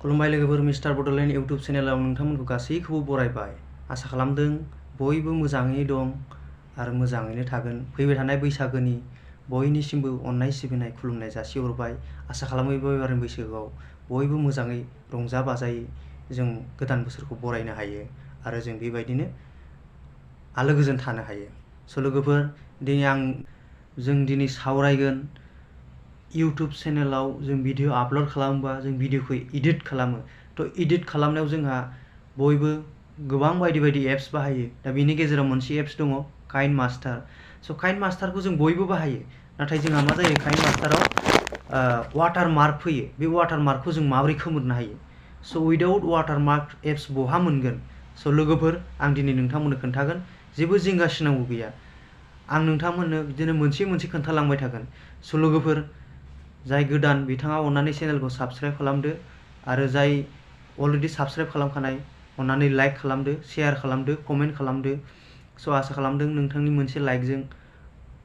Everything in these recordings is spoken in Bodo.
खुलुमबाय लोगोफोर मिस्टार बड'लेण्ड इउट्युब चेनेलाव नोंथांमोनखौ गासैखौबो बरायबाय। आसा खालामदों बयबो मोजाङै दं आरो मोजाङैनो थागोन। फैबाय थानाय बैसागोनि बयनिसिमबो अननाय सिबिनाय खुलुमनाय जासिहरबाय। आसा खालामो एबारनि बैसागोआव बयबो मोजाङै रंजा बाजायै जों गोदान बोसोरखौ बरायनो हायो आरो जों बेबायदिनो आलो गोजोन थानो हायो। स' लोगोफोर जों दिनै सावरायगोन इउट्युब चेनेलाव जों भिडिअ आपल'ड खालामोबा जों भिडिअखौ एडिट खालामो। थ' एडिट खालामनायाव जोंहा बयबो गोबां बायदि एप्स बाहायो। दा बेनि गेजेराव मोनसे एप्स दङ काइनमास्टार। स' काइनमास्टारखौ जों बयबो बाहायो, नाथाय जोंहा मा जायो काइनमास्टाराव वाटारमार्क फैयो। बे वाटारमार्कखौ जों माबोरै खोमोरनो हायो? स' उइदाउट वाटारमार्क एप्स बहा मोनगोन? स' लोगोफोर आं दिनै नोंथांमोननो खोन्थागोन, जेबो जिंगासिनांगौ गैया। आं नोंथांमोननो बिदिनो मोनसे खोन्थालांबाय थागोन। स' लोगोफोर जाय गोदान बिथाङा अननानै चेनेलखौ साबस्क्राइब खालामदो आरो जाय अलरेडि साबस्क्राइब खालामखानाय अननानै लाइक खालामदो, शेयार खालामदो, कमेन्ट खालामदो। स' आसा खालामदों नोंथांनि मोनसे लाइकजों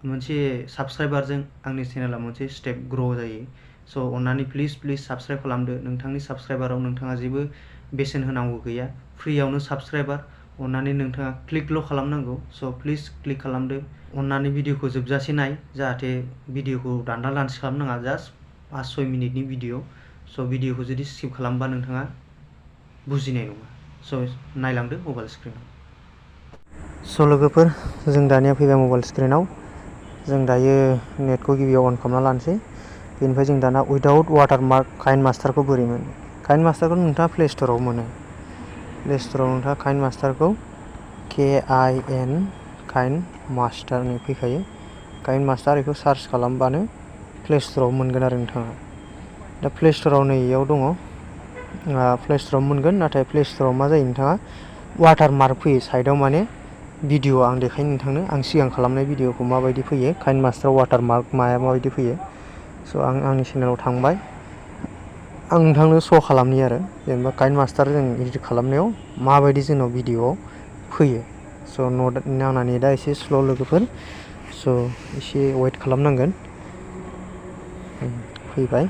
मोनसे साबस्क्राइबारजों आंनि चेनेला मोनसे स्टेप ग्र' जायो। स' अननानै प्लिज साबस्क्राइब खालामदो। नोंथांनि साबस्क्राइबाराव नोंथाङा जेबो बेसेन होनांगौ गैया, फ्रियावनो साबस्क्राइबार। अननानै नोंथाङा क्लिकल' खालामनांगौ। स' प्लिज क्लिक खालामदो। अननानै भिडिअखौ जोबजासे नाय, जाहाथे भिडिअखौ दान्दा लान्स खालामनाङा, जास्ट 5-6 मिनिटनि भिडिअ'। स' भिडिअखौ जुदि स्किप खालामबा नोंथाङा बुजिनाय नङा। स' नायलांदो मबाइल स्क्रिनाव। स' लोगोफोर जों दानिया फैबाय मबाइल स्क्रिनाव। जों दायो नेटखौ गिबियाव अन खालामना लानोसै। बेनिफ्राय जों दाना उइदाउट वाटारमार्क काइनमास्टारखौ बोरै मोनो? काइनमास्टारखौ नोंथाङा प्ले स्ट'राव मोनो। प्ले स्ट'राव नोंथाङा काइनमास्टारखौ KIN काइनमास्टारनि फैखायो। काइनमास्टार बेखौ सार्च खालामबानो प्ले स्ट'राव मोनगोन आरो नोंथाङा। दा प्ले स्ट'राव नैयाव दङ, प्ले स्ट'राव मोनगोन। नाथाय प्ले स्ट'राव मा जायो, नोंथाङा वाटारमार्क फैयो साइडआव, माने भिडिअ आं देखायनो नोंथांनो आं सिगां खालामनाय भिडिअखौ माबायदि फैयो, काइनमास्टार वाटारमार्क माबायदि फैयो। स' आं आंनि चेनेलाव थांबाय। आं नोंथांनो श' खालामनि आरो जेनेबा काइनमास्टार जों एडिट खालामनायाव माबायदि जोंनाव भिडिअ फैयो। स' आंना नेटआ एसे स्ल' लोगोफोर, स' एसे वेट खालामनांगोन। फैबाय।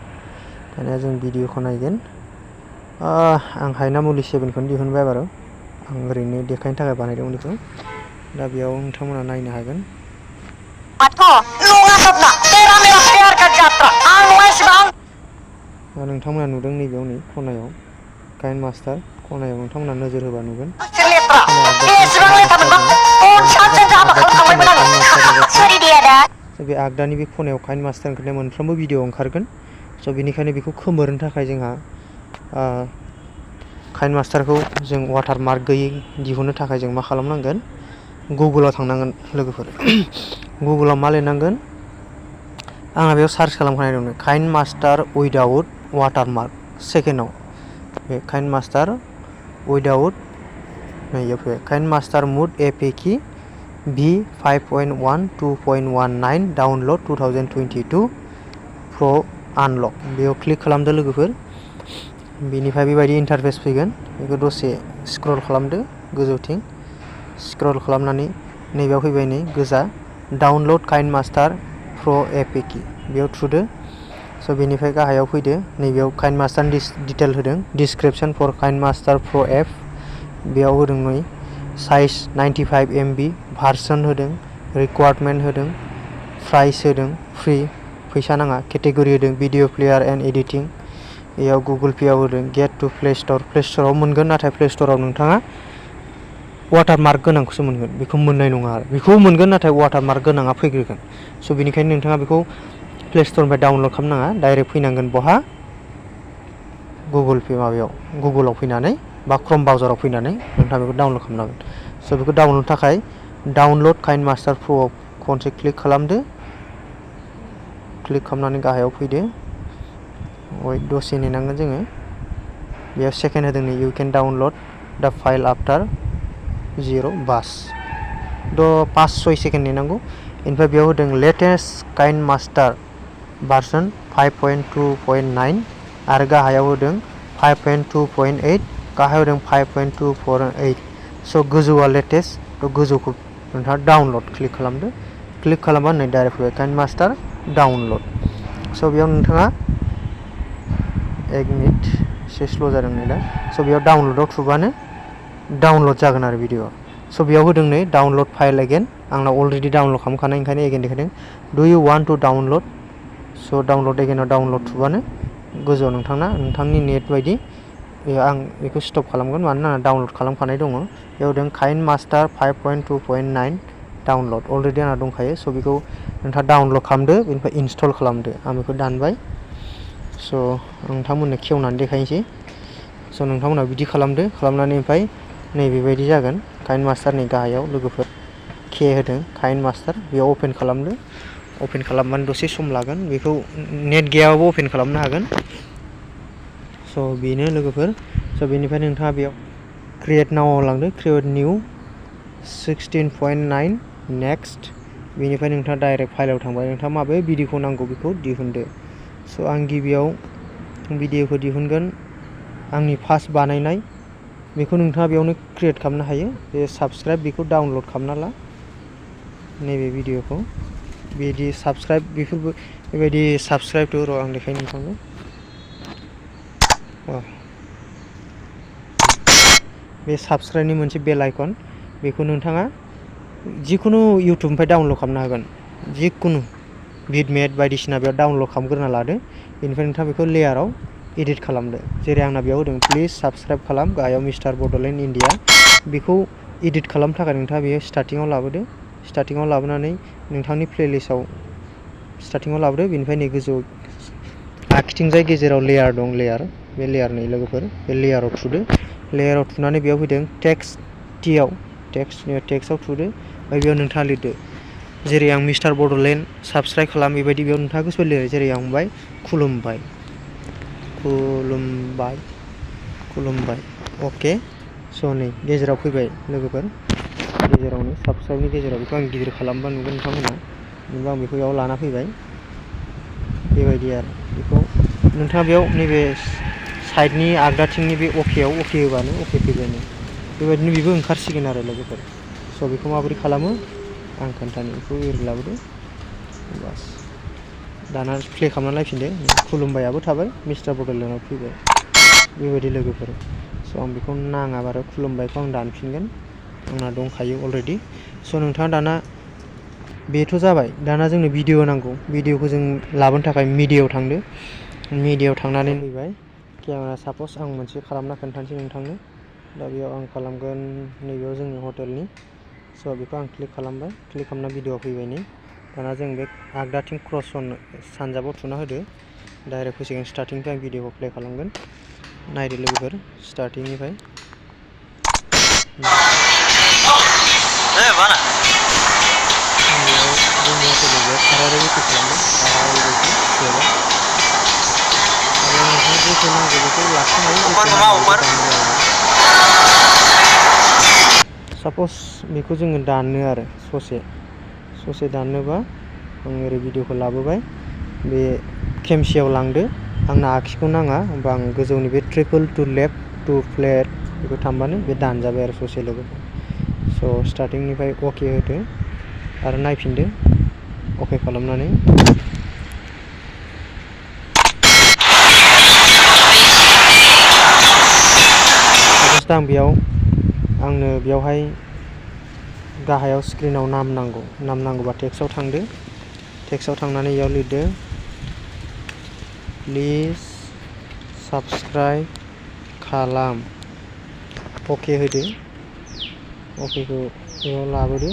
दानिया जों भिडिअखौ नायगोन। आं हायना मुलि 7खौनो दिहुनबाय बार'। आं ओरैनो देखायनो थाखाय बानायदोंमोन बेखौ। दा बेयाव नोंथांमोना नायनो हागोन। नोंथांमोना नुदों नैबेयाव नै खनायाव काइनमास्टार खनायाव नोंथांमोना नोजोर होबा नुगोन। बे आगदानि बे खनायाव काइनमास्टार ओंखारनाय मोनफ्रोमबो भिडिअ ओंखारगोन। स' बेनिखायनो बेखौ खोमोरनो थाखाय जोंहा काइनमास्टारखौ जों वाटारमार्क गैयै दिहुननो थाखाय जों मा खालामनांगोन, गुगोलाव थांनांगोन लोगोफोर। गुगोलाव मा लिरनांगोन, आंहा बेयाव सार्च खालामखानाय दं काइनमास्टार उइदाउट वाटारमार्क। सेकेन्डआव बे काइनमास्टार उइदाउट नैयाव फैबाय काइनमास्टार मुड APK V5.1 2.19 डाउनलड 2022 प्र' आनलक। बेयाव क्लिक खालामदो लोगोफोर। बेनिफ्राय बेबायदि इन्टारफेस फैगोन। बेखौ दसे स्क्रल खालामदो गोजौथिं। स्क्रल खालामनानै नैबेयाव फैबाय, नै गोजा डाउनलड काइनमास्टार प्र' APK बेयाव थुदो। स' बेनिफ्राय गाहायाव फैदो। नैबेयाव काइनमास्टारनि डिटेल होदों, डिसक्रिपसन फर काइनमास्टार प्र' एप बेयाव होदों नै साइज 95 MB, भार्सन होदों, रिक्वायरमेन्ट होदों, प्राइस होदों, फ्रि फैसा नाङा, केटेगरि होदों भिडिअ प्लेयार एन्ड एडिटिं। बेयाव गुगोल पेआव होदों get to play store. Play स्ट'राव मोनगोन, नाथाय प्ले स्ट'राव नोंथाङा वाटारमार्क गोनांखौसो मोनगोन, बेखौ मोननाय नङा आरो। बेखौ मोनगोन, नाथाय वाटारमार्क गोनाङा फैग्रोगोन। स' बेनिखायनो नोंथाङा बेखौ प्ले स्ट'रनिफ्राय डाउनलड खालामनाङा, डाइरेक्ट फैनांगोन बहा, गुगोलाव फैनानै बा क्रम ब्राउजाराव फैनानै नोंथाङा बेखौ डाउनलड खालामनांगोन। स' बेखौ डाउनलड थाखाय डाउनलड काइनमास्टार प्र'आव खनसे क्लिक खालामदो। क्लिक खालामनानै गाहायाव फैदो। दसे नेनांगोन जोङो। बेयाव सेकेन्ड होदों नै इउ केन डाउनलड द फाइल आफ्टार 0 बास। 5-6 सेकेन्ड नेनांगौ। बेनिफ्राय बेयाव होदों लेटेस्ट काइनमास्टार भार्सन 5.2.9 आरो गाहायाव होदों 5.2.8, गाहायाव होदों 5.2.8। स' गोजौआ लेटेस्ट। थ' गोजौखौ नोंथाङा डाउनलड क्लिक खालामदो। क्लिक खालामबा नै डाइरेक्ट फैबाय काइनमास्टार डाउनलड। स' बेयाव नोंथाङा 1 मिनिट एसे स्ल' जादों नै दा स' बेयाव डाउनल'डआव थुबानो डाउनल'ड जागोन आरो भिडिअ स' बेयाव होदों नै डाउनल'ड फाइल एगेन आंनाव अलरेडि डाउनल'ड खालामखानाय ओंखायनो एगेन देखायदों डु इउ वान्ट टु डाउनल'ड स' डाउनल'ड एगेनाव डाउनल'ड थुबानो गोजौआव नोंथांनि नेट बायदि आं बेखौ स्टप खालामगोन मानोना आंना डाउनल'ड खालामखानाय दङ बेयाव होदों काइनमास्टार 5.2.9 डाउनल'ड अलरेडि आंना दंखायो स' बेखौ नोंथाङा डाउनल'ड खालामदो बेनिफ्राय इनस्टल खालामदो आं बेखौ दानबाय स' नोंथांमोननो खेवनानै देखायनोसै स' नोंथांमोना बिदि खालामदो खालामनानै ओमफ्राय नैबेबायदि जागोन काइनमास्टारनि गाहायाव लोगोफोर के होदों काइनमास्टार बेयाव अपेन खालामदो अपेन खालामबानो दसे सम लागोन बेखौ नेट गैयाबाबो अपेन खालामनो हागोन स' बेनो लोगोफोर स' बेनिफ्राय नोंथाङा बेयाव क्रिएट नाउआव लांदो क्रिएट निउ 16.9 नेक्स्ट बेनिफ्राय नोंथाङा डाइरेक्ट फाइलाव थांबाय नोंथाङा माबे भिडिअखौ नांगौ बेखौ दिहुनदो स' आं गिबियाव भिडिअखौ दिहुनगोन आंनि फार्स्ट बानायनाय बेखौ नोंथाङा बेयावनो क्रिएट खालामनो हायो बे साबस्क्राइब बेखौ डाउनल'ड खालामना ला नैबे भिडिअखौ बिदि साबस्क्राइब बेफोरबो बेबायदि साबस्क्राइब र' आं देखायनो नोंथांनो बे साबस्क्राइबनि मोनसे बेल आइकन बेखौ नोंथाङा जिखुनु इउटुबनिफ्राय डाउनल'ड खालामनो हागोन जिखुनु भिडमेट बायदिसिना बेयाव डाउनल'ड खालामग्रोना लादो बेनिफ्राय नोंथाङा बेखौ लेयाराव एडिट खालामदो जेरै आंना बेयाव होदों प्लिज साबस्क्राइब खालाम गाहायाव मिस्टार बड'लेण्ड इण्डिया बेखौ एडिट खालामनो थाखाय नोंथाङा बेयो स्टार्टिङाव लाबोदो स्टार्टिङाव लाबोनानै नोंथांनि प्लेलिस्टआव स्टार्टिङाव लाबोदो बेनिफ्राय नै गोजौ आखिथिंजाय गेजेराव लेयार दं लेयार बे लेयार नै लोगोफोर बे लेयाराव थुदो लेयाराव थुनानै बेयाव फैदों टेक्स्ट टिआव टेक्स्टआव थुदो ओमफ्राय बेयाव नोंथाङा लिरदो जेरै आं मिस्टार बड'लेण्ड साबस्क्राइब खालाम बेबायदि बेयाव नोंथाङा गोसो लिरो जेरै आं बुंबाय खुलुमबाय अके स' नै गेजेराव फैबाय लोगोफोर गेजेरावनो साबस्क्राइबनि गेजेराव बेखौ आं गिदिर खालामबा नुगोन नोंथांमोना जेनेबा आं बेखौ बेयाव लाना फैबाय बेबायदि आरो बेखौ नोंथाङा बेयाव नैबे साइडनि आगदाथिंनि बे अकेआव अके होबानो अके फैबाय नै बेबायदिनो बेबो ओंखारसिगोन आरो लोगोफोर स' बेखौ माबोरै खालामो आं खोन्थानो बेखौ ओरै लाबोदो बास दाना प्ले खालामनानै नायफिनदो खुलुमबायाबो थाबाय मिस्टार बड'लेण्डआव फैबाय बेबायदि लोगोफोर स' आं बेखौ नाङा बारा खुलुमबायखौ आं दानफिनगोन आंना दंखायो अलरेडि स' नोंथाङा दाना बेथ' जाबाय दाना जोंनो भिडिअ नांगौ भिडिअखौ जों लाबोनो थाखाय मिडियायाव थांदो मिडियायाव थांनानै फैबाय केमेरा साप'ज आं मोनसे खालामना खोन्थानोसै नोंथांनो दा बेयाव आं खालामगोन नैबेयाव जोंनि हटेलनि स' बेखौ आं क्लिक खालामबाय क्लिक खालामना भिडिअ फैबाय नै दाना जों बे आगदाथिं क्रस सानजाबाव थुना होदो डाइरेक्ट फैसिगोन स्टार्टिंनिफ्राय आं भिडिअखौ प्ले खालामगोन नायदो लोगोफोर स्टार्टिंनिफ्राय साप'ज बेखौ जोङो दाननो आरो ससे दाननोबा आं ओरै भिडिअखौ लाबोबाय बे खेमसियाव लांदो आंना आखिखौ नाङा होमबा आं गोजौनि बे triple two left two flat बेखौ थांबानो बे दानजाबाय आरो ससे लोगोफोर स' स्टार्टिंनिफ्राय अके होदो आरो नायफिनदो अके खालामनानै आं आंनो बेयावहाय गाहायाव स्क्रिनाव नाम नांगौबा टेक्स्टआव थांदो टेक्स्टआव थांनानै बेयाव लिरदो प्लिज साबस्क्राइब खालाम अके होदो अकेखौ बेयाव लाबोदो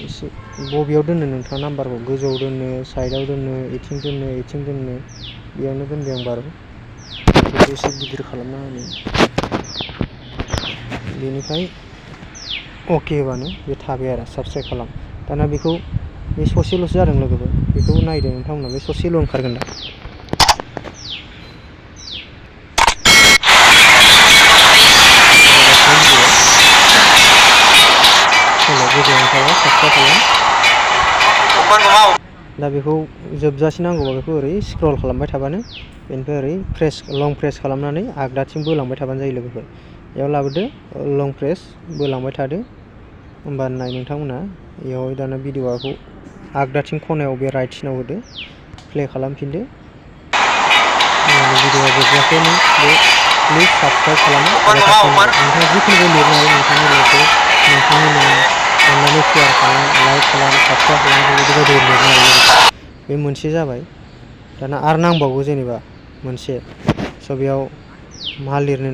एसे बबेयाव दोननो नोंथाङा नाम्बारखौ गोजौआव दोननो साइडआव दोननो एथिं दोननो बेयावनो दोनबाय आं बार' बेखौ एसे गिदिर खालामना होनो बेनिफ्राय अके होबानो बे थाबाय आरो साबस्क्राइब खालाम दाना बेखौ बे ससेल'सो जादों लोगोफोर बेखौ नायदो नोंथांमोना बे ससेल' ओंखारगोन दा दा बेखौ जोबजासिम नांगौबा बेखौ ओरै स्क्रल खालामबाय थाबानो बेनिफ्राय ओरै लं प्रेस खालामनानै आगदाथिं बोलांबाय थाबानो जायो लोगोफोर बेयाव लाबोदो लं प्रेस बोलांबाय थादो होमबा नाय नोंथांमोना बेयाव दाना भिडिअखौ आगदाथिं खनायाव बे राइट सिनाव होदो प्ले खालामफिनदो भिडिअआ जोबजासिम बे प्लिज साबस्क्राइब खालामो नोंथाङा जिखुनु लिरनो हायो नोंथांनि लिरखौ नोंथांनि नाम अननानै शेयार खालाम लाइक खालाम साबस्क्राइब खालाम बेबायदि लिरनो हायो बे मोनसे जाबाय दाना आरो नांबावगौ जेनेबा मोनसे स' बेयाव मा लिरनो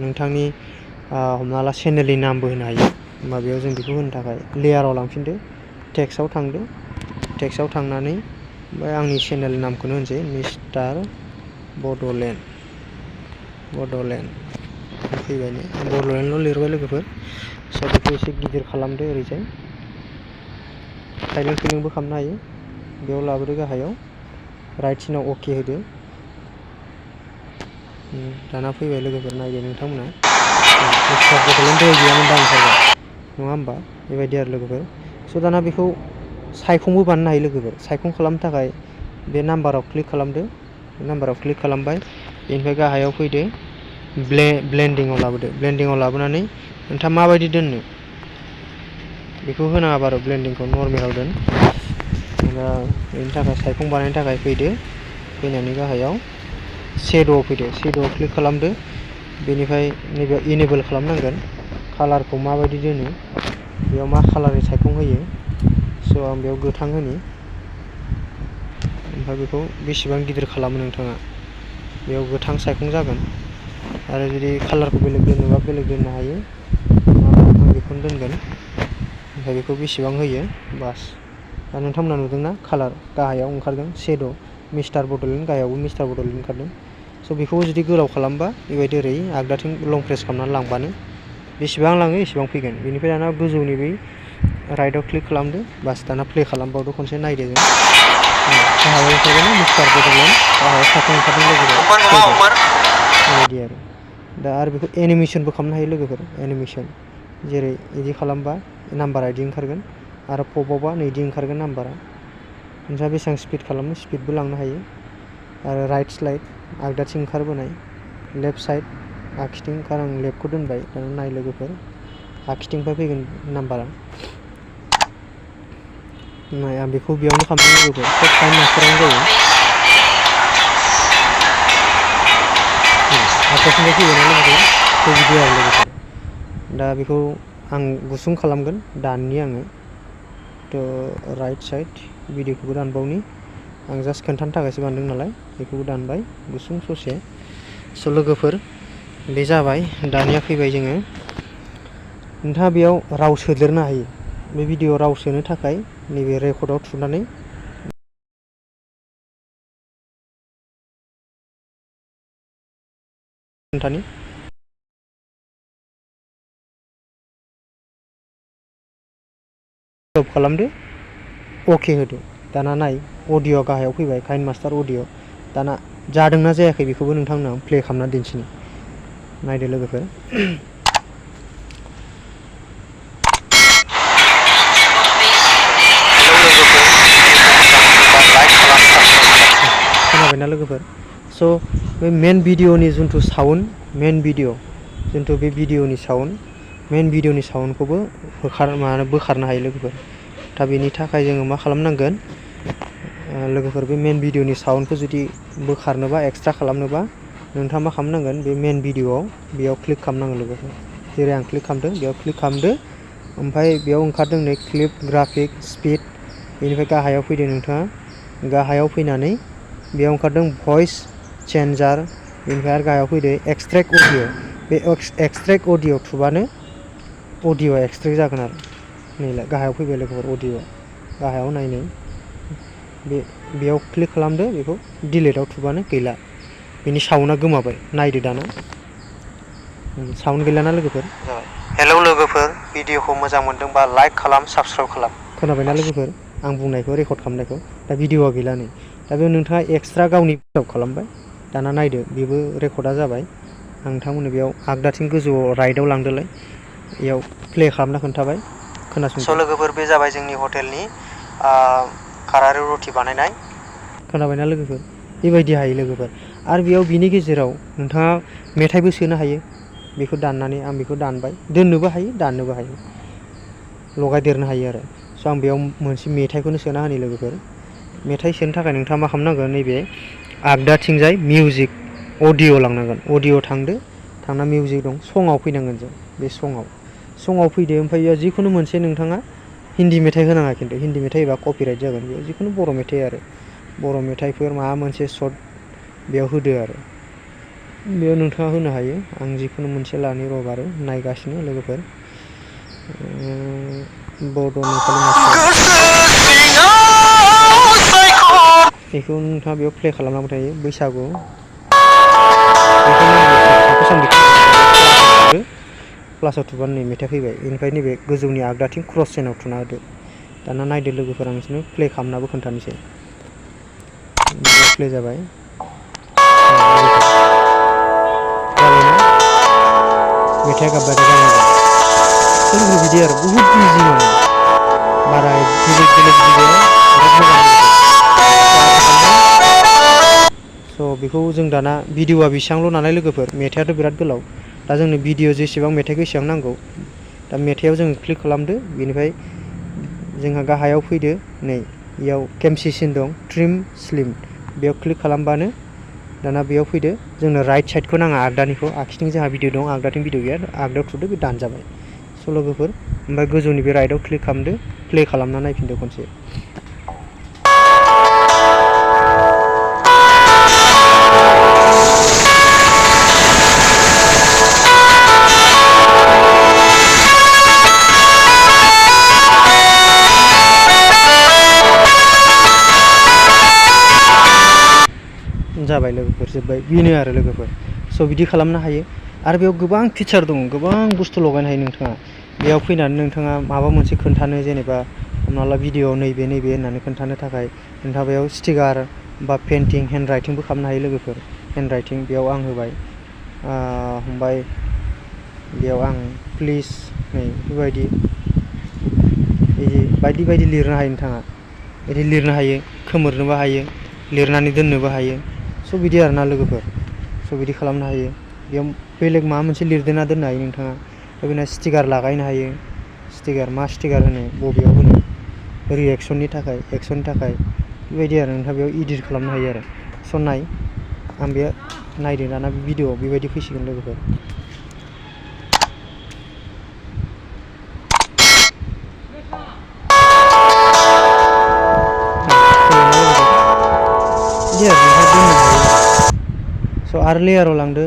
नोंथांनि हमना ला चेनेलनि नामबो होनो हायो होमबा बेयाव जों बेखौ होनो थाखाय लेयाराव लांफिनदो टेक्स्टआव थांदो टेक्स्टआव थांनानै ओमफ्राय आंनि चेनेलनि नामखौनो होनसै मिस्टार बड'लेण्ड फैबायनो बड'लेण्डल' लिरबाय लोगोफोर स' बेखौ एसे गिदिर खालामदो ओरैजाय टाइटेल फिलिंबो खालामनो हायो बेयाव लाबोदो गाहायाव राइट सिनाव अके होदो दाना फैबाय लोगोफोर नायदो नोंथांमोना मिस्टार बड'लेण्ड दहाय गैयामोन दा ओंखारबाय नङा होमबा बेबायदि आरो लोगोफोर स' दाना बेखौ सायखंबो बानायनो हायो लोगोफोर सायखं खालामनो थाखाय बे नाम्बाराव क्लिक खालामदो बे नाम्बाराव क्लिक खालामबाय बेनिफ्राय गाहायाव फैदो ब्लेन्डिंआव लाबोदो ब्लेन्डिंआव लाबोनानै नोंथाङा माबायदि दोननो बेखौ होनाङा बार' ब्लेन्डिंखौ नर्मेलाव दोन दा बेनि थाखाय सायखं बानायनो थाखाय फैदो फैनानै गाहायाव शेड'आव फैदो शेड'आव क्लिक खालामदो बेनिफ्राय नैबेयाव इनेबल खालामनांगोन कालारखौ माबायदि दोनो बेयाव मा कालारनि सायखं होयो स' आं बेयाव गोथां होनि ओमफ्राय बेखौ बेसेबां गिदिर खालामो नोंथाङा बेयाव गोथां सायखं जागोन आरो जुदि कालारखौ बेलेग दोनोबा बेलेग दोननो हायो आं बेखौनो दोनगोन ओमफ्राय बेखौ बेसेबां होयो बास दा नोंथांमोना नुदोंना कालार गाहायाव ओंखारदों शेड' मिस्टार बड'लेण्ड गाहायावबो मिस्टार बड'लेण्ड ओंखारदों स' बेखौ जुदि गोलाव खालामबा बेबायदि ओरै आगदाथिं लं प्रेस खालामनानै लांबानो बेसेबां लाङो एसेबां फैगोन बेनिफ्राय दाना गोजौनि बै राइटआव क्लिक खालामदो बास दाना प्ले खालामबावदो खनसे नायदो जों गाहायाव ओंखारगोन मिस्टार बड'लेण्ड गाहायाव सायखं ओंखारदों लोगोफोर बेबायदि आरो दा आरो बेखौ एनिमेसनबो खालामनो हायो लोगोफोर एनिमेसन जेरै बिदि खालामबा नाम्बारा बिदि ओंखारगोन आरो पपआवबा नैदि ओंखारगोन नाम्बारा नोंथाङा बेसेबां स्पिड खालामो स्पिडबो लांनो हायो आरो राइट स्लाइड आगदाथिं ओंखारबोनाय लेफ्ट साइड आखिथिं आं लेफ्टखौ दोनबाय दाना नाय लोगोफोर आखिथिंनिफ्राय फैगोन नाम्बारा नाय आं बेखौ बेयावनो खालामदों लोगोफोर सब टाइम मास्टारावनो जायो आगदाथिंनिफ्राय फैबायना लोगोफोर बिदि आरो लोगोफोर दा बेखौ आं गुसुं खालामगोन दाननि आङो थ' राइट साइड भिडिअखौबो दानबावनि आं जास्ट खोन्थानो थाखायसो बानायदों नालाय बेखौबो दानबाय गुसुं ससे स' लोगोफोर बे जाबाय दानिया फैबाय जोङो नोंथाङा बेयाव राव सोदेरनो हायो बे भिडिअ राव सोनो थाखाय नैबे रेकर्डआव थुनानै खोन्थानि स्टप खालामदो अके होदो दाना नाय अडिअ गाहायाव फैबाय काइनमास्टार अडिअ दाना जादोंना जायाखै बेखौबो नोंथांमोना प्ले खालामना दिन्थिनि नायदो लोगोफोर खोनाबायना लोगोफोर स' बे मेन भिडिअनि जिथु साउन्ड मेन भिडिअ जिथु बे भिडिअनि साउन्ड मेन भिडिअनि साउन्डखौबो बोखारनो हायो लोगोफोर दा बेनि थाखाय जोङो मा खालामनांगोन लोगोफोर बे मेन भिडिअनि साउन्डखौ जुदि बोखारनोबा एक्सट्रा खालामनोबा नोंथाङा मा खालामनांगोन बे मेन भिडिअआव बेयाव क्लिक खालामनांगोन लोगोफोर जेरै आं क्लिक खालामदों बेयाव क्लिक खालामदो ओमफ्राय बेयाव ओंखारदों नै क्लिप ग्राफिक स्पिड बेनिफ्राय गाहायाव फैदो नोंथाङा गाहायाव फैनानै बेयाव ओंखारदों भइस चेन्जार बेनिफ्राय आरो गाहायाव फैदो एक्सट्रेक्ट अडिअ बे एक्सट्रेक्ट अडिअ थुबानो अडिअ एक्सट्रेक्ट जागोन आरो नैलाय गाहायाव फैबाय लोगोफोर अडिअ गाहायाव नायनो बेयाव क्लिक खालामदो बेखौ डिलेटआव थुबानो गैला बेनि साउन्डआ गोमाबाय नायदो दाना साउन्ड गैलाना लोगोफोर हेलौ लोगोफोर भिडिअखौ मोजां मोनदोंबा लाइक खालाम साबस्क्राइब खालाम खोनाबायना लोगोफोर आं बुंनायखौ रेकर्ड खालामनायखौ दा भिडिअआ गैला नै दा बेयाव नोंथाङा एक्सट्रा गावनि स्टप खालामबाय दाना नायदो बेबो रेकर्डआ जाबाय आं नोंथांमोननो बेयाव आगदाथिं गोजौआव राइटआव लांदोलाय बेयाव प्ले खालामना खोन्थाबाय खोनासंदो स' लोगोफोर बे जाबाय जोंनि हटेलनि खारारि रुटि बानायनाय खोनाबायना लोगोफोर बेबायदि हायो लोगोफोर आरो बेयाव बिनि गेजेराव नोंथाङा मेथाइबो सोनो हायो बेखौ दाननानै आं बेखौ दानबाय दोननोबो हायो दाननोबो हायो लगायदेरनो हायो आरो स' आं बेयाव मोनसे मेथाइखौनो सोना होनि लोगोफोर मेथाइ सोनो थाखाय नोंथाङा मा खालामनांगोन नैबे आगदाथिंजाय मिउजिक अडिअ लांनांगोन अडिअ थांदो थांना मिउजिक दं सङाव फैनांगोन जों बे सङाव फैदो ओमफ्राय बेयाव जिखुनु मोनसे नोंथाङा हिन्दी मेथाइ होनाङा खिन्थु हिन्दी मेथाइ एबा कपिराइट जागोन बेयाव जिखुनु बर' मेथाइ आरो बर' मेथाइफोर माबा मोनसे सर्ट बेयाव होदो आरो बेयाव नोंथाङा होनो हायो आं जिखुनु मोनसे लानि र' बारो नायगासिनो लोगोफोर बड'नि बेखौ नोंथाङा बेयाव प्ले खालामलांबाय थायो बैसागु प्लासाव थुबानो नै मेथाइ फैबाय बेनिफ्राय नैबे गोजौनि आगदाथिं क्रस चेनाव थुना होदो दाना नायदो लोगोफोर आं नोंसोरनो प्ले खालामनाबो खोन्थानोसै प्ले जाबाय मेथाइ गाबबाय जानांगौ बिदि आरो बुहुत इजि माने बारा बेलेग बेलेग बिराद मोजां स' बेखौ जों दाना भिडिअ'आ बेसेबांल' नालाय लोगोफोर मेथाइआथ' बिराद गोलाव दा जोंनो भिडिअ जेसेबां मेथाइखौ एसेबां नांगौ दा मेथाइआव जोङो क्लिक खालामदो बेनिफ्राय जोंहा गाहायाव फैदो नै बेयाव केमसिसिन दं ट्रिम स्लिम बेयाव क्लिक खालामबानो दाना बेयाव फैदो जोंनो राइट साइडखौ नाङा आगदानिखौ आखिथिं जोंहा भिडिअ दं आगदाथिं भिडिअ गैया आगदायाव थुदो बे दानजाबाय स' लोगोफोर ओमफ्राय गोजौनि बे राइटआव क्लिक खालामदो प्ले खालामना नायफिनदो खनसे जाबाय लोगोफोर जोब्बाय बेनो आरो लोगोफोर स' बिदि खालामनो हायो आरो बेयाव गोबां फिचार दं गोबां बुस्थु लगायनो हायो नोंथाङा बेयाव फैनानै नोंथाङा माबा मोनसे खोन्थानो जेनेबा हमना ला भिडिअ नैबे होननानै खोन्थानो थाखाय नोंथाङा बेयाव स्टिकार बा पेन्टिं हेन्ड राइटिंबो खालामनो हायो लोगोफोर हेन्ड राइटिं बेयाव आं होबाय हमबाय बेयाव आं प्लिज नै बेफोरबायदि बायदि बायदि लिरनो हायो नोंथाङा बिदि लिरनो हायो खोमोरनोबो हायो लिरनानै दोननोबो हायो स' बिदि आरोना लोगोफोर स' बिदि खालामनो हायो बेयाव बेलेग माबा मोनसे लिरदेरना दोननो हायो नोंथाङा बेना स्टिकार लागायनो हायो स्टिकार मा स्टिकार होनो बबेयाव होनो रिएक्सननि थाखाय एक्सननि थाखाय बेबायदि आरो नोंथाङा बेयाव इडिट खालामनो हायो आरो स' नाय आं बे नायदो दाना भिडिअ बेबायदि फैसिगोन लोगोफोर स' आरो लेयाराव लांदो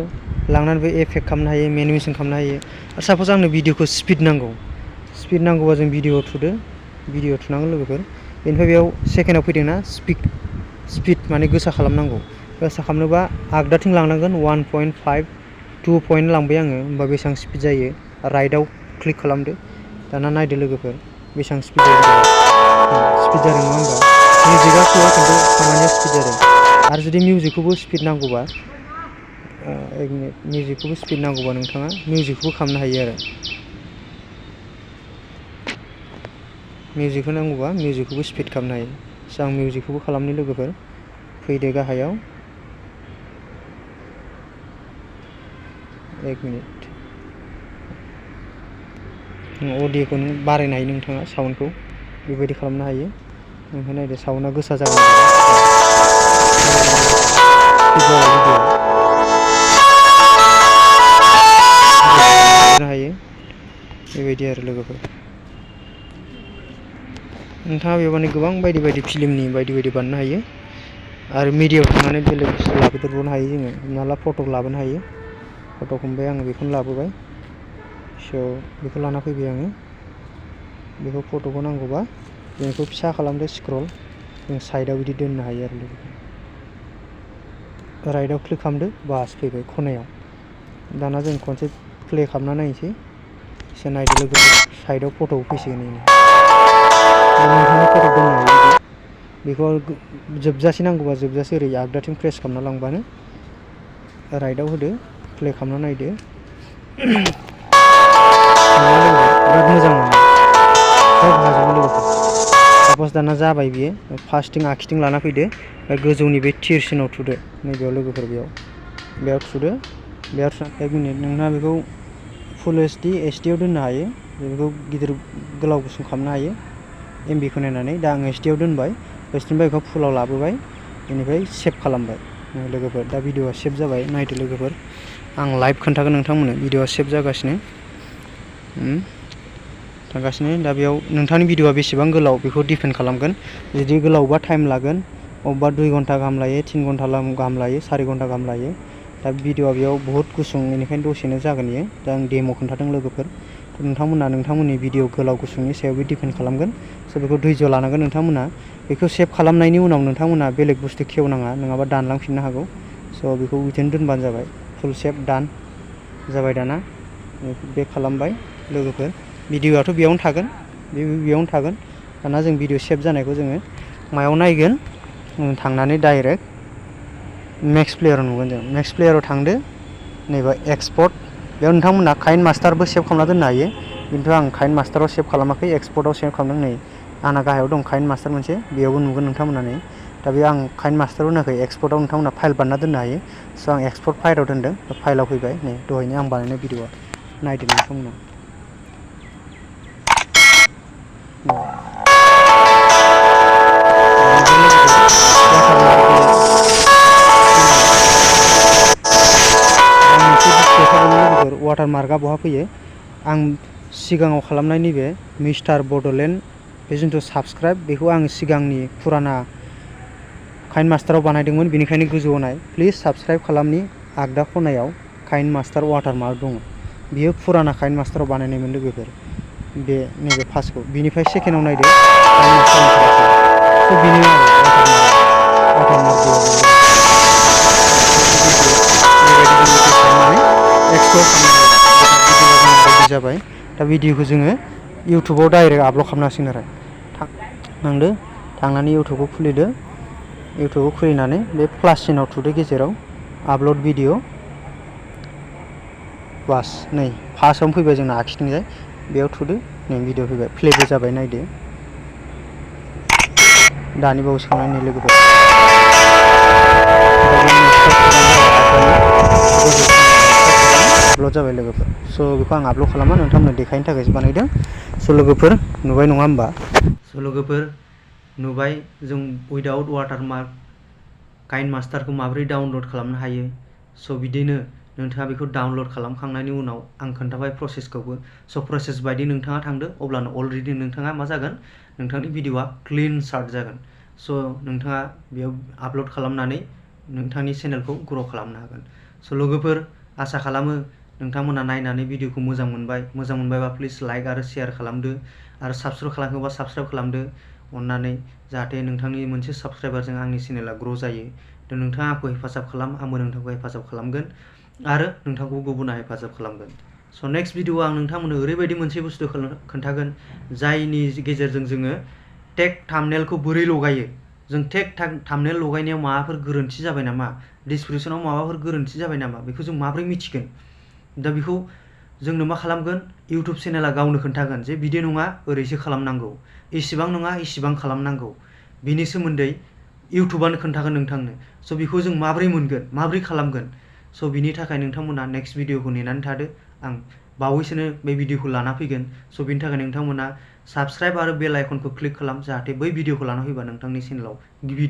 लांनानै बे एफेक्ट खालामनो हायो मेनुमेसन खालामनो हायो आरो साप'ज आंनो भिडिअखौ स्पिड नांगौबा जों भिडिअ थुदो भिडिअ थुनांगोन लोगोफोर बेनिफ्राय बेयाव सेकेन्डआव फैदोंना स्पिड माने गोसा खालामनांगौ गोसा खालामनोबा आगदाथिं लांनांगोन 1.5 2 पइन्ट लांबाय आङो होमबा बेसेबां स्पिड जायो राइटआव क्लिक खालामदो दाना नायदो लोगोफोर बेसेबां स्पिड जादों नङा होमबा मिउजिकआ फैयो खिन्थु खामानिया स्पिड जादों आरो जुदि मिउजिकखौबो स्पिड नांगौबा नोंथाङा मिउजिकखौबो खालामनो हायो आरो मिउजिकखौ नांगौबा मिउजिकखौबो स्पिड खालामनो हायो स' आं मिउजिकखौबो खालामनो लोगोफोर फैदो गाहायाव 1 मिनिट अडिअखौ नों बारायनो हायो नोंथाङा साउन्डखौ बेबायदि खालामनो हायो ओमफ्राय नायदो साउन्डआ गोसा जागोन हायो बेबायदि आरो लोगोफोर नोंथाङा बेयाव माने गोबां बायदि बायदि फिल्मनि बायदि बानायनो हायो आरो मिडियायाव थांनानै बेलेग बुस्थु लाबोदेरबावनो हायो जोङो हमना ला फट' लाबोनो हायो फट' हमबाय आङो बेखौनो लाबोबाय स' बेखौ लाना फैबाय आङो बेखौ फट'खौ नांगौबा जों बेखौ फिसा खालामदो स्क्रल जों साइडआव बिदि दोननो हायो आरो लोगोफोर राइटआव क्लिक खालामदो बास फैबाय खनायाव दाना जों खनसे प्ले खालामना नायनोसै एसे नायदो लोगोफोर साइडआव फट' फैसिगोन नोंथांनि फट' दोननो हायो बेखौ जोबजासे नांगौबा जोबजासे ओरै आगदाथिं प्रेस खालामना लांबानो राइटआव होदो प्ले खालामना नायदो बिराद मोजां मोनो सब हाजोबो लोगोफोर साप'ज दाना जाबाय बियो फार्स्टथिं आखिथिं लाना फैदो ओमफ्राय गोजौनि बे थिरसिनाव थुदो नैबेयाव लोगोफोर बेयाव थुदो बेयाव 1 मिनिट नोंथाङा बेखौ फुल HD आव दोननो हायो बेखौ गिदिर गोलाव गुसुं खालामनो हायो MB खौ नायनानै दा आं HD आव दोनबाय बेखौ फुलाव लाबोबाय बेनिफ्राय सेभ खालामबाय लोगोफोर दा भिडिअआ सेभ जाबाय नायदो लोगोफोर आं लाइभ खोन्थागोन नोंथांमोननो भिडिअआ सेभ जागासिनो थांगासिनो दा बेयाव नोंथांनि भिडिअआ बेसेबां गोलाव बेखौ डिपेन्ड खालामगोन जुदि गोलावबा टाइम लागोन अबेबा 2 घन्टा गाहाम लायो 3 घन्टा गाहाम लायो 4 घन्टा गाहाम लायो दा भिडिअआ बेयाव बहुत गुसुं बेनिखायनो दसेनो जागोन इयो दा आं डेम' खोन्थादों लोगोफोर नोंथांमोना नोंथांमोननि भिडिअ गोलाव गुसुंनि सायावबो डिपेन्ड खालामगोन स' बेखौ धैर्य लानांगोन नोंथांमोना बेखौ सेभ खालामनायनि उनाव नोंथांमोना बेलेग बुस्थु खेवनाङा नङाबा दानलांफिननो हागौ स' बेखौ बिदिनो दोनबानो जाबाय फुल सेभ दान जाबाय दाना बे खालामबाय लोगोफोर भिडिअआथ' बेयावनो थागोन बेयावनो थागोन दाना जों भिडिअ सेभ जानायखौ जोङो मायाव नायगोन थांनानै डाइरेक्ट नेक्स्ट प्लेयाराव नुगोन जों नेक्स्ट प्लेयाराव थांदो नैबे एक्सपर्ट बेयाव नोंथांमोना काइनमास्टारबो सेभ खालामना दोननो हायो खिन्थु आं काइनमास्टाराव सेभ खालामाखै एक्सपर्टआव सेभ खालामदों नै आंना गाहायाव दं काइनमास्टार मोनसे बेयावबो नुगोन नोंथांमोना नै दा बेयाव आं काइनमास्टाराव होनाखै एक्सपर्टआव नोंथांमोना फाइल बानायना दोननो हायो स' आं एक्सपर्ट फाइलाव दोनदों फाइलाव फैबाय नै दहायनो आं बानायनाय भिडिअआ नायदो नोंथांमोना वाटारमार्कआ बहा फैयो आं सिगाङाव खालामनाय नैबे मिस्टार बड'लेण्ड बे जिथु साबस्क्राइब बेखौ आं सिगांनि फुराना काइनमास्टाराव बानायदोंमोन बेनिखायनो गोजौआव नाय प्लिज साबस्क्राइब खालामनि आगदा खनायाव काइनमास्टार वाटारमार्क दङ बियो फुराना काइनमास्टाराव बानायनायमोन लोगोफोर बे नैबे फार्स्टखौ बिनिफ्राय सेकेन्डआव नायदो स' बेनो जाबाय दा भिडिअखौ जोङो इउटुबाव डाइरेक्ट आपल'ड खालामनांसिगोन आरो थांदो थांनानै इउटुबखौ खुलिदो इउटुबखौ खुलिनानै बे प्लास सिनाव थुदो गेजेराव आपल'ड भिडिअ बास नै फार्स्टआवनो फैबाय जोंना आखिथिंजाय बेयाव थुदो नै भिडिअ फैबाय प्लेबो जाबाय नायदो दानि बावैसो खालामनाय लोगोफोर आपल'ड जाबाय लोगोफोर स' बेखौ आं आपल'ड खालामा नोंथांमोननो देखायनो थाखायसो बानायदों स' लोगोफोर नुबाय नङा होमबा स' लोगोफोर नुबाय जों उइदाउट वाटारमार्क काइनमास्टारखौ माबोरै डाउनल'ड खालामनो हायो स' बिदिनो नोंथाङा बेखौ डाउनल'ड खालामखांनायनि उनाव आं खोन्थाबाय प्रसेसखौबो स' प्रसेस बायदि नोंथाङा थांदो अब्लानो अलरेडि नोंथाङा मा जागोन नोंथांनि भिडिअआ क्लिन सार्ट जागोन स' नोंथाङा बेयाव आपल'ड खालामनानै नोंथांनि चेनेलखौ ग्र' खालामनो हागोन स' लोगोफोर आसा खालामो नोंथांमोना नायनानै भिडिअखौ मोजां मोनबायबा प्लिज लाइक आरो शेयार खालामदो आरो साबस्क्राइब खालामाखैबा साबस्क्राइब खालामदो अननानै जाहाथे नोंथांनि मोनसे साबस्क्राइबारजों आंनि चेनेला ग्र' जायो दा नोंथाङा आंखौ हेफाजाब खालाम आंबो नोंथांखौ हेफाजाब खालामगोन आरो नोंथांखौ गुबुना हेफाजाब खालामगोन स' नेक्स्ट भिडिअआव आं नोंथांमोननो ओरैबायदि मोनसे बुस्थु खोन्थागोन जायनि गेजेरजों जोङो टेग थाम्बनेलखौ बोरै लगायो जों टेग थाम्बनेल लगायनायाव माबाफोर गोरोन्थि जाबाय नामा डिसक्रिपसनाव माबाफोर गोरोन्थि जाबाय नामा बेखौ जों माबोरै मिथिगोन दा बेखौ जोंनो मा खालामगोन इउटुब चेनेला गावनो खोन्थागोन जे बिदि नङा ओरैसो खालामनांगौ इसिबां नङा इसिबां खालामनांगौ बिनि सोमोन्दै इउटुबानो खोन्थागोन नोंथांनो स' बेखौ जों माबोरै मोनगोन माबोरै खालामगोन स' बिनि थाखाय नोंथांमोना नेक्स्ट भिडिअखौ नेनानै थादो आं बावैसोनो बे भिडिअखौ लाना फैगोन स' बिनि थाखाय नोंथांमोना साबस्क्राइब आरो बेल आइकनखौ क्लिक खालाम जाहाथे बै भिडिअखौ लाना फैबा नोंथांनि चेनेलाव गिबि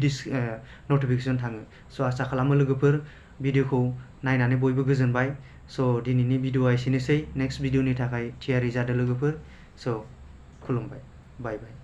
नटिफिकेसन थाङो स' आसा खालामो लोगोफोर भिडिअखौ नायनानै बयबो गोजोनबाय स' दिनैनि भिडिअआ एसेनोसै नेक्स्ट भिडिअनि थाखाय थियारि जादो लोगोफोर स' खुलुमबाय बाय बाय